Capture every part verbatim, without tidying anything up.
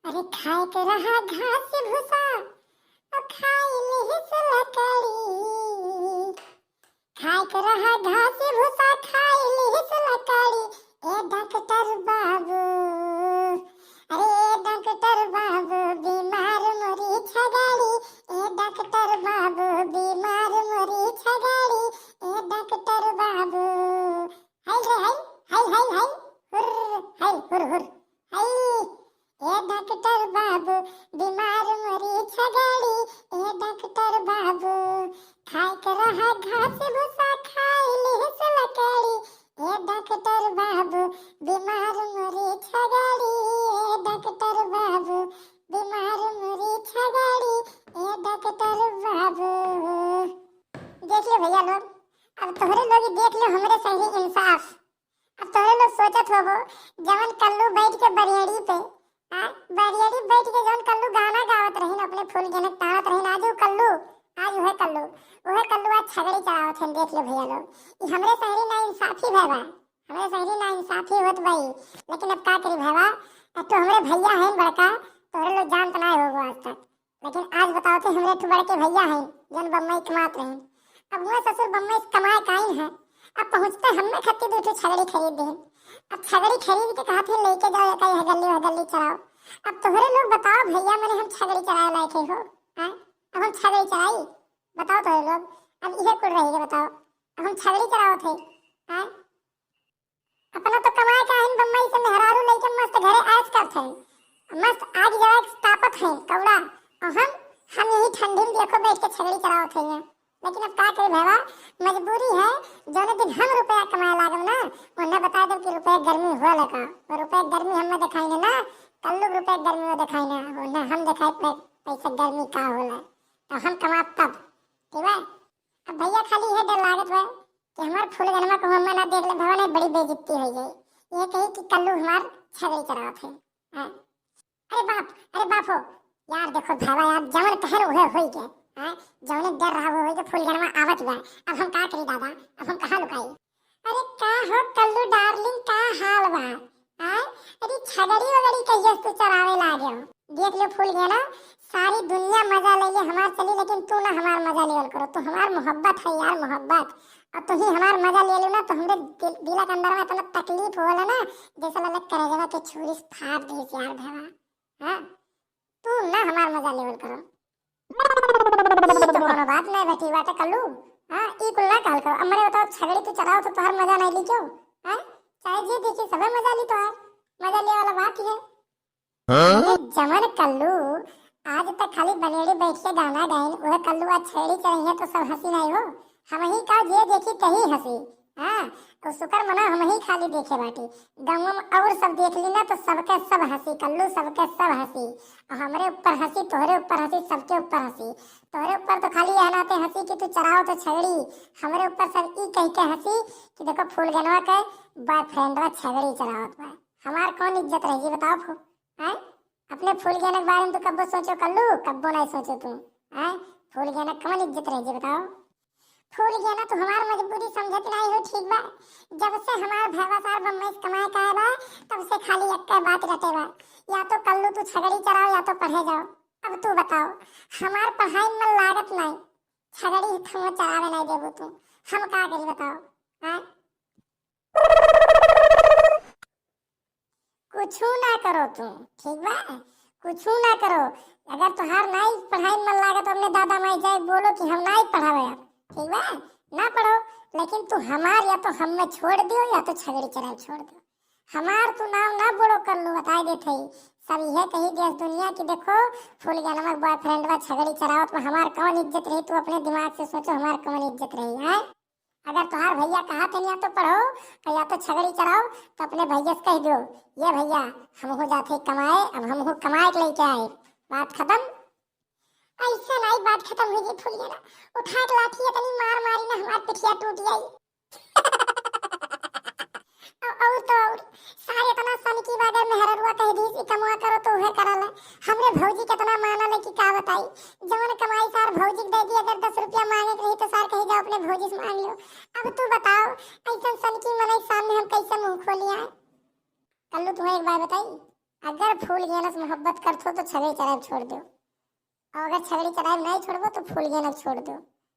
अरे खाए के रहा घास भूसा, और खाई लिहिस लकड़ी। खाए के रहा घास भूसा, खाई लिहिस लकड़ी। ए डॉक्टर बाबू, अरे ए डॉक्टर बाबू, बीमार मोरी छगड़ी। ए डॉक्टर बाबू, बीमार मोरी छगड़ी। ए डॉक्टर बाबू, हाय रे हाय, हाय, हाय, हाय, हुर्र, हाय, हुर, हुर, हाय। ए डॉक्टर बाबू, बीमार मोरी छगड़ी। ए डॉक्टर बाबू, खाए के रहा घास भूसा, खाई लिहिस लकड़ी। ए डॉक्टर बाबू, बीमार मोरी छगड़ी। ए डॉक्टर बाबू, बीमार मोरी छगड़ी। ए डॉक्टर बाबू। देख ले भैया लोग, अब तोहरे लोग ही देख ले हमरे संगे इंसाफ। अब तोहरे लोग सोचत होबो, जवन कल्लू बैठ के बरियड़ी पे, आ, बरियड़ी बैठ के जवन कल्लू गाना गावत रहिन, अपने फूल गेनक ताड़त रहिन, आज उ कल्लू, आज उहे कल्लू, उहे कल्लू आज छगड़ी चढ़ावत हन। देख ले भैया लोग, ई हमरे संगे ना इंसाफी भय बा, हमरे संगे ना इंसाफी होत बाई। लेकिन अब का करी भयवा, अब तो हमरे भैया हैं बड़का, तोहरे लोग जानत ना होबो आज तक। लेकिन आज बताओ थे, हमरे ठो बड़के भैया हैं, जौन बम्बई कमात रहे। अब वह ससुर बम्बई से कमाए के आइन है, अब पहुँचते हमें खत्ती दो ठो छगड़ी खरीद देन। अब छगड़ी खरीद के कहत हैं, "लेके जाओ, एका यह गली, वह गली चराओ।" अब तोहरे लोग बताओ भैया, मने हम छगड़ी चराए लायक है हो, हैं? अब हम छगड़ी चराई? बताओ तोहरे लोग, अब इहे कुल रही के बताओ, अब हम छगड़ी चराओ थे, हैं? अपना तो कमाए के आइन बम्बई से, मेहरारू लइके मस्त घरे ऐश करत हैं, मस्त आग जला के तापत हैं कौड़ा, और हम, हम यही ठंडी में देखो बैठ के छगड़ी चरावत हैं। लेकिन अब का करी भैया, मजबूरी है, जौने दिन हम रुपया कमाए लागब ना, उन्हें बता देब कि रुपया गर्मी होला का, और रुपया गर्मी हमें दिखाई ना, कल्लू के रुपया गर्मी वो दिखाई ना, उन्हें हम दिखाई पै-, पैसा गर्मी का होला, तो हम कमाब तब, ठीक है? अब भैया खाली यह डर लागत बा कि हमार फूलगनमा को मम्मा ना देख ले, भवा नहीं बड़ी बेइज्जती हो जाए। ये कही कि कल्लू हमार छगड़ी चरावत है। हाँ। अरे बाप, अरे बाप हो, यार देखो भावा यार, जवन कहन उहे होई गए। हाँ, जवने डर रहा वो होई गए, फूलगनमा आवत बा। अब हम का करी दादा, अब हम कहाँ लुकाई? अरे का हो कल्लू डार्लिंग, का हाल बा? हाँ, अरे छगड़ी वगड़ी कहिया से तू चरावे लागे हो? देख लो फूलगेना, सारी दुनिया मजा ले ले हमार चली, लेकिन तू ना हमार मजा लेवल करो। तू हमार मोहब्बत है यार, मोहब्बत। और तू ही हमार मजा ले लो ना, तो हमरे दिल, दिला के अंदर में इतना तकलीफ होला ना, जैसे लगे करेजवा के छुरी से फाड़ दे यार भवा। हाँ, तू ना हमार मजा लेवल करो। ई तो कोनो बात नहीं बेटी बाटे कल्लू। हाँ, ई कुल ना कहल करो। अब मने बताओ, छगड़ी तू चराओ तो तोहार मजा नहीं ली क्यों? हाँ, चाहे जे देखी सबे मजा ली तोहार, मजा ले वाला बात ही है। हाँ? अरे जमन कल्लू, आज तक खाली बनेड़ी बैठ के गाना गाइन, वह कल्लू आज छेड़ी चढ़ी है तो सब हंसी नहीं हो। हम ही का जे देखी तही हंसी। हाँ, तो शुक्र मना हम ही खाली देखे बाटी। गाँव में और सब देख ली ना तो सबके सब हंसी, कल्लू सबके सब हंसी। और हमरे ऊपर हंसी, तोहरे ऊपर हंसी, सबके ऊपर हंसी। तोहरे ऊपर तो खाली यह नाते हंसी कि तू चराओ तो छेड़ी, हमरे ऊपर सब ई कह के हंसी कि देखो फूलगनवा के बॉयफ्रेंडवा छेड़ी चरावत बा। हमार कौन इज्जत रही जी बताओ फू-, हैं? अपने फूलगेना के बारे में तू कब्बो सोचो कल्लू, कब्बो नहीं सोचो तू, हैं? फूलगेना कौन इज्जत रही जी बताओ? फूलगेना तू हमार मजबूरी समझत नहीं हो, ठीक बा? जब से हमार भैवा सार बम्बई से कमाए का आए बा, तब से खाली एक बात रटे बा, या तो कल्लू तू छगड़ी चराओ या तो पढ़े जाओ। अब तू बताओ, हमार पढ़ाई में लागत नहीं, छगड़ी थमो चरावे नहीं देबू तू, हम का करी बताओ? हैं? कुछू ना करो तू, ठीक बा? कुछू ना करो। अगर तोहार नाई पढ़ाई में मन लागत, अपने दादा माई जाए बोलो कि हम नाई पढ़ावे अब, ठीक बा? ना पढ़ो, लेकिन तू हमार या तो हम में छोड़ दियो या तो छगड़ी चराई छोड़ दियो। हमार तू नाम ना बोलो कल्लू, बताए देत हई। सब इहे कही देश दुनिया कि देखो फूलगेनवा के बॉयफ्रेंडवा छगड़ी चरावत में हमार कौन इज्जत रही, तू अपने दिमाग से सोचो हमार कौन इज्जत रही है। अगर तोहार भैया कहा थे या तो पढ़ो या तो छगड़ी चराओ, तो अपने भैया से कह दो, "ये भैया, हमहू जाते कमाए, अब हमहू कमाए के लेके आए।" बात खत्म। ऐसे नाई बात खत्म हुई जी फूलगेना, उठा के लाठी इतनी मार मारी ना हमार पिठिया टूट जाई। और, और तो और, सारे इतना सनकी बा, अगर मेहररुआ कह दी कि कमवा करो तो उहे करल है। हमरे भौजी कितना मानल है कि का बताई, जवन कमाई सार भौजी के दे दी, अगर दस रुपया मांगे के रही तो सार कही जाओ अपने भौजी से मांग लो। अब तू बताओ, ऐसन सनकी मनई सामने हम कैसे मुंह खोली आए? कल्लू तुम्हें एक बात बताई, अगर फूल गेना से मोहब्बत करत हो तो छगड़ी चराइब छोड़ दो, और अगर छगड़ी चराइब नहीं छोड़बो तो फूल गेना छोड़ दो।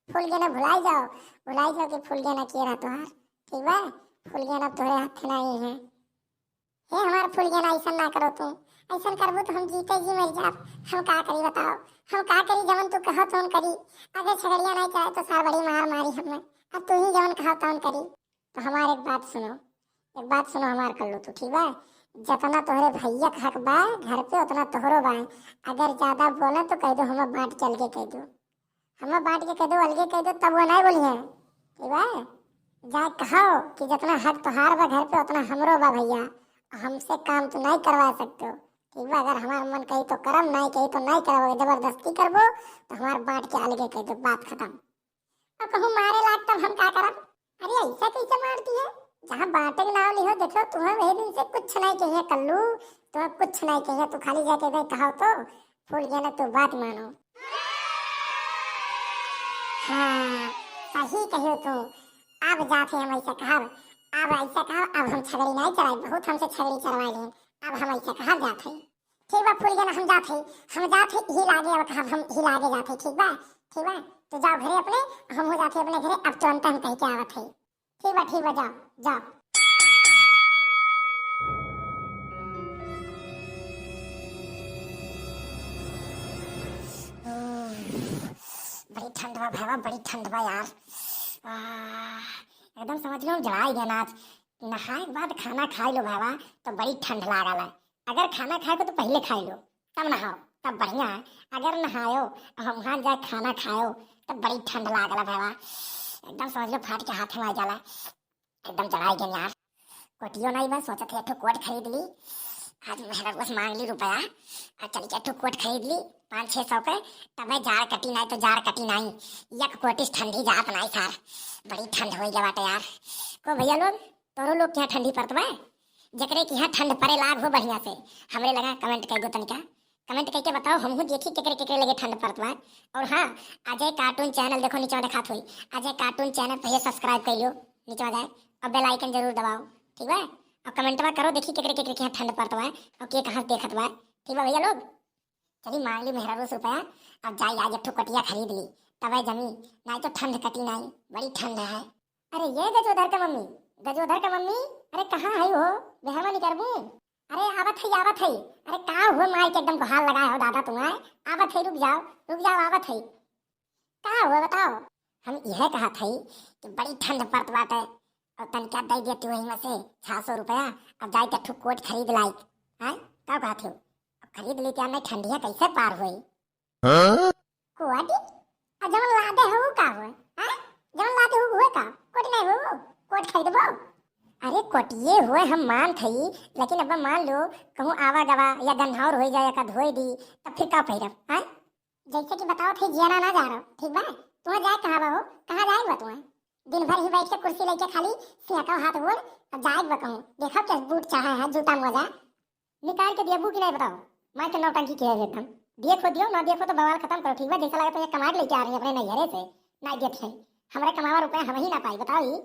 फूल गेना भुलाई जाओ, भुलाई जाओ कि फूल गेना के रहा तोहार, ठीक बा? फूल गेना तोहरे हाथ नहीं है। हे हमार फूल गेना, ऐसन ना करो तू, ऐसन करबो तो हम जीते जी मर जाब। हम का करी बताओ, हम का करी? जवन तू कहो तवन करी। अगर छगड़िया नहीं चराए तो सार बड़ी मार मारी हमें, अब तू ही जवन कहो तवन करी। तो हमार एक बात सुनो, एक बात सुनो हमार कल्लू तू, ठीक बा? जतना तोहरे भैया के हक बा घर पे, उतना तोहरो बा। अगर ज्यादा बोले तो कह दो हमें बांट के अलगे कह दो, हमें बांट के कह दो, अलगे कह दो, तब वो नहीं बोली है, ठीक बा? जा कहो कि जतना हक तोहार बा घर पे, उतना हमरो बा भैया, हमसे काम तू नहीं करवा सकते हो, ठीक बा? अगर हमार मन कही तो करब, नहीं कही तो नहीं करब, अगर जबरदस्ती करबो तो हमार बांट के अलगे कह दो, बात खत्म। और कहूँ मारे लाग तब हम का करब? अरे ऐसा कैसे मारती है? जहाँ बांटे के नाव लिहो, देखो तुम्हें वही दिन से कुछ नहीं कहिए कल्लू, तुम्हें कुछ नहीं कहिए, तू खाली जाके गई कहो तो फूल गेना तू बात मानो। हाँ, सही कहो तू। अब जाते हम ऐसा कहब, अब ऐसा कहब, अब हम छगड़ी नहीं चराई, बहुत हमसे छगड़ी चरवाई लेन, अब हम ऐसा कहब जाते। ठीक बा फूल गेना, हम जात हई, हम जात हई, ही लागे अब हम, हम ही लागे जात हई, ठीक बा? ठीक बा, तो जाओ घरे अपने, हम हो जात हई अपने घरे, अब तुरंत हम कह के आवत हई। ठीक बा, ठीक बा, जाओ, जाओ। बड़ी ठंड बा भावा, बड़ी ठंड बा यार। आह, एकदम समझ लो जलाई गया आज। नहाए के बाद खाना खाई लो भावा, तो बड़ी ठंड लागल है। अगर खाना खाए को तो पहले खाई लो, तब नहाओ, तब बढ़िया है। अगर नहायो और हम वहाँ जाए खाना खायो, तब बड़ी ठंड लागल है भावा। एकदम समझ लो फाट के हाथ में आ जाला। एकदम जलाई गए यार। कोटियो नहीं बा, सोचत है एक ठो कोट खरीद ली। आज मेहरा बस मांग ली रुपया, और चल के एक ठो कोट खरीद ली पाँच छः सौ के, तबे जाड़ कटी नहीं तो जाड़ कटी नहीं। एक कोटी से ठंडी जात नहीं सार, बड़ी ठंड हो गया बाटे यार। को भैया लोग, तोरो लोग के यहाँ ठंडी पड़त बा? जकरे के यहाँ ठंड पड़े लाग हो बढ़िया से, हमरे लगा comment कर दो तनिका। Comment करके बताओ, हमहू देखी केकरे केकरे लगे ठंड पड़त बा। और हाँ, अजय cartoon channel देखो नीचे दिखात होई, अजय cartoon channel पहले subscribe कर लो, नीचे जाए और bell icon जरूर दबाओ, ठीक बा? और commentवा करो, देखी केकरे केकरे के यहाँ ठंड पड़त बा और के कहाँ से देखत बा, ठीक बा भैया लोग? चली मांग ली मेहरारू से रुपया, अब जाई आज एक ठो कोटिया खरीद ली, तबे जमी, नहीं तो ठंड कटी नहीं, बड़ी ठंड है। अरे ये गजोधर का मम्मी, गजोधर का मम्मी, अरे कहाँ है हो? बिहवा नहीं करबू? अरे आवत है, आवत है। अरे का हुआ माई के एकदम गोहार लगाए हो दादा तुम, आए? आवत है, रुक जाओ, रुक जाओ, आवत है। का हुआ बताओ? हम यह कहा थे कि बड़ी ठंड पड़त बाटे और तनिका दे देती वही में से छह सौ रुपया, अब जाए के ठू कोट खरीद लाई। हैं? का कहत हो? अब खरीद लेते यार, नहीं ठंडिया कैसे पार होई? हाँ? कोट? आ जवन लादे हो का हो? हैं? जवन लादे हो हुए का? कोट नहीं हो? कोट खरीदबो? अरे कोटिए हुए हम मान थई, लेकिन अब मान लो कहूँ आवा गवा या गन्हाउर हो जाए या का धोई दी, तब फिर का पहिरब? हैं? जैसे कि बताओ थे जियाना ना जा रहो, ठीक बा? तुम्हें जाए कहाँ बा हो? कहाँ जाए बा तुम्हें? दिन भर ही बैठ के कुर्सी लेके खाली सिहकाओ हाथ गोड़, अब जाए बा कहूँ। देखो क्या बूट चाहे है, जूता मोजा। निकाल के दिया बू कि नहीं बताओ? मार के नौटंकी किया है एकदम। दिए खो दियो, ना दिए खो तो बवाल खत्म करो, ठीक बा? जैसा लगा तो ये कमा के लेके आ रही है अपने नैहरे से, ना दिए थे। हमारे कमावा रुपया हम ही ना पाई, बताओ ही।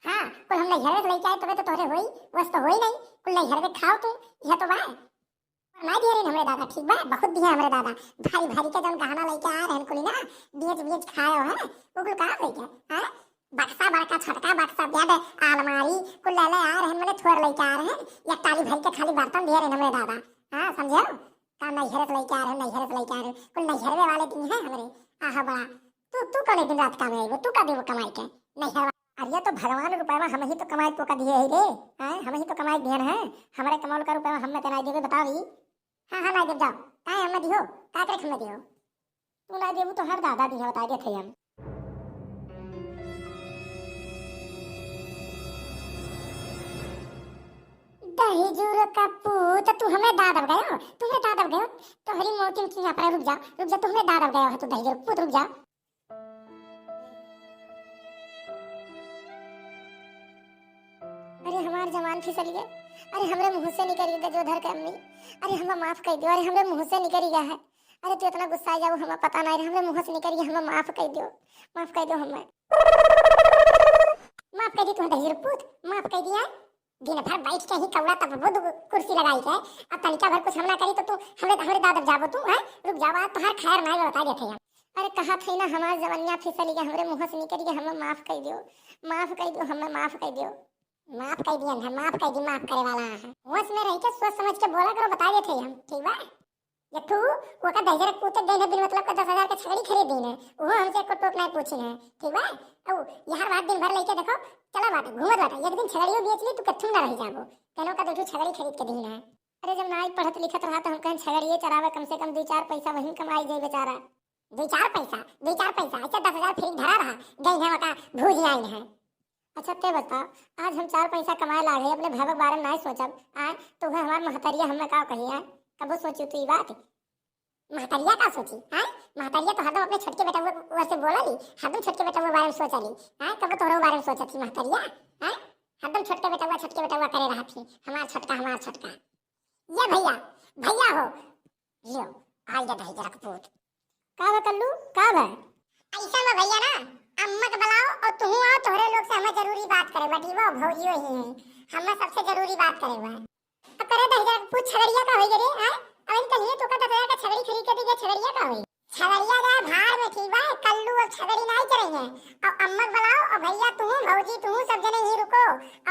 हाँ, कुल हम नैहरे से लेके आए तबे तो तोहरे होई, बस तो होई नहीं, कुल नैहर में खाओ तू, यह तो बा। ना दिए रहे हमरे दादा, ठीक बा? बहुत दिए हमरे दादा, भारी भारी के जौन गहना लेके आ रहे हैं कुली ना, बेच बेच खाए हो है, वो कुल का होई गया? हाँ? बक्सा बड़का छोटका बक्सा, बेड, अलमारी, कुल ले ले आ रहन, मने थोर लेके आ रहन। एक टाली भर के खाली बर्तन दिए रहन हमरे दादा। हाँ, समझे? का नैहरे से लेके आ रहन, नैहरे से लेके आ रहन। कुल नैहरवे वाले दिन है हमरे। आहा बड़ा। तू, तू कौन दिन रात का में आइबो? तू का देबो कमाई के? नैहर वा-, अरे तो भगवान रुपया हम ही तो कमाई तो का दिए है रे। हैं? हम ही तो कमाई दिए हैं। हमरे कमाल का रुपया हम में तेना देबे बताओ ही। हाँ, हाँ, ना देब जाओ। काहे हम में दियो? का करे हम में दियो? तू ना देबू तो हर दादा दिहे, बता देत हई हम। दहिजूर का पूत, तू हमरे दादब गयो, तू हमरे दादब गयो, तोहरी मौती में किया पर रुक जा, रुक जा, तू हमरे दादब गयो है, तू दहिजूर पूत, रुक जा। अरे हमार जवान फिसल गए, अरे हमरे मुँह से निकल गए गजोधर के अम्मी, अरे हमें माफ कर दियो, अरे हमरे मुँह से निकल गया है। अरे तू इतना गुस्सा आ जाओ, हमें पता नहीं रहे, हमरे मुँह से निकल गया, हमें माफ कर दियो, माफ कर दियो हमें। माफ कर दी तू दहिजर पूत, माफ कर दिया। दिन भर बैठ के ही कौड़ा तपबो दू कुर्सी लगाई के, अब तनिका भर कुछ हम ना करी तो तू हमरे, हमरे दादब जाबो तू, हैं? रुक जाओ, आज तोहार खैर नाई बता देते हैं। अरे कहा थे ना हमार जवनिया फिसली गया, हमरे मुँह से निकल गया, हमें माफ कर दियो, माफ कर दियो, हमें माफ कर दियो। माफ कर दियन है, माफ कर दी, माफ करे वाला है। होश में रह के सोच समझ के बोला करो, बता देते हैं हम, ठीक बा? ये तू ओका दहिजर पूते देने बिन मतलब का दस हजार के छगड़ी खरीद दीन है, वो हमसे एको टोक नहीं पूछी है, ठीक बा? अब यार बात दिन भर लेके देखो, चला बात घूमत बाटा, एक दिन छगड़ियों बेच ली तू कथू ना रह जाबो, कहनो का दो ठो छगड़ी खरीद के दीन है। अरे जब नाई पढ़त लिखत रहा तो हम कहन छगड़िए चरावे, कम से कम दो चार पैसा वहीं कमाई जाए बेचारा। दो चार पैसा, दो चार पैसा, अच्छा दस हजार फ्री धरा रहा, गई है वका भूज आई है। अच्छा ते बता, आज हम चार पैसा कमाए लागे, अपने भाई के बारे में नाई सोचब, आए तो वह हमार महतरिया हमें का कही है, कबो सोचू तू ई बात? महतरिया का सोची, हैं? महतरिया तो हरदम अपने छोटके बेटवा से बोला ली, हरदम छोटके बेटवा बारे में सोचा ली, हैं? कबो तोहरो बारे में सोचत थी महतरिया, हैं? हरदम छोटके बेटवा, छोटके बेटवा करे रहा थी, हमार छोटका, हमार छोटका। ये भैया, भैया हो, लियो, आ गया दहिजर का पूत। का बा कल्लू, का बा? ऐसा बा भैया ना, अम्मा के बुलाओ और तुहू आओ, तोहरे लोग से हमें जरूरी बात करे बा, ठीक बा? भौजियो ही है, हमें सबसे जरूरी बात करे बा। अब करे दहिजर का पूत, छगड़िया का होई रे, हैं? अब इनका लिए तो का दस हजार का छगड़ी खरीद के दी, छगड़िया का होई? छगड़िया जाए भाड़ में, ठीक बा? कल्लू अब छगड़ी नहीं चढ़ेंगे। अब अम्मा के बुलाओ और भैया तुहू, भौजी तुहू, सब जने ही रुको।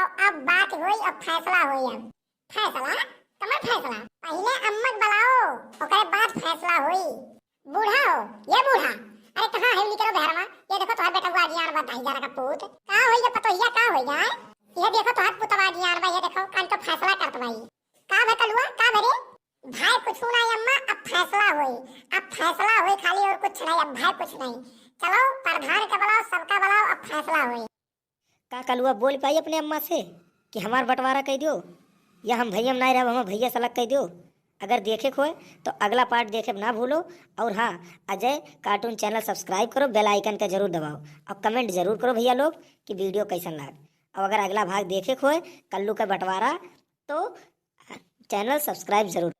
अब, अब बात होई, अब फैसला होई। अब फैसला? कमर फैसला? पहले अम्मा के बुलाओ, ओकरे बाद फैसला होई। बूढ़ा हो, ये बूढ़ा, अरे कहाँ है निकलो बहरवा? ये देखो तोहर बेटवा जियान बा, दहिजर का पूत। का होई ये पतोहिया, का होई जाए? ये देखो तोहर पुतवा जियान बा, ये देखो कान तो फैसला करत बाई। का भे कलुआ, का भे रे? भाई कुछ ना अम्मा, अब फैसला होई, अब फैसला होई खाली और कुछ नहीं, अब भाई कुछ नहीं। चलो प्रधान के बुलाओ, सबका बुलाओ, अब फैसला होई। का कलुआ बोल पाई अपने अम्मा से कि हमार बंटवारा कह दियो, या हम भैया में ना रहो, हमार भैया से अलग कह दियो? अगर देखे के होए तो अगला पार्ट देखे ना भूलो। और हाँ, अजय कार्टून चैनल सब्सक्राइब करो, बेल आइकन का जरूर दबाओ और कमेंट जरूर करो भैया लोग कि वीडियो कैसन लाग। और अगर अगला भाग देखे के होए कल्लू का बंटवारा तो चैनल सब्सक्राइब जरूर।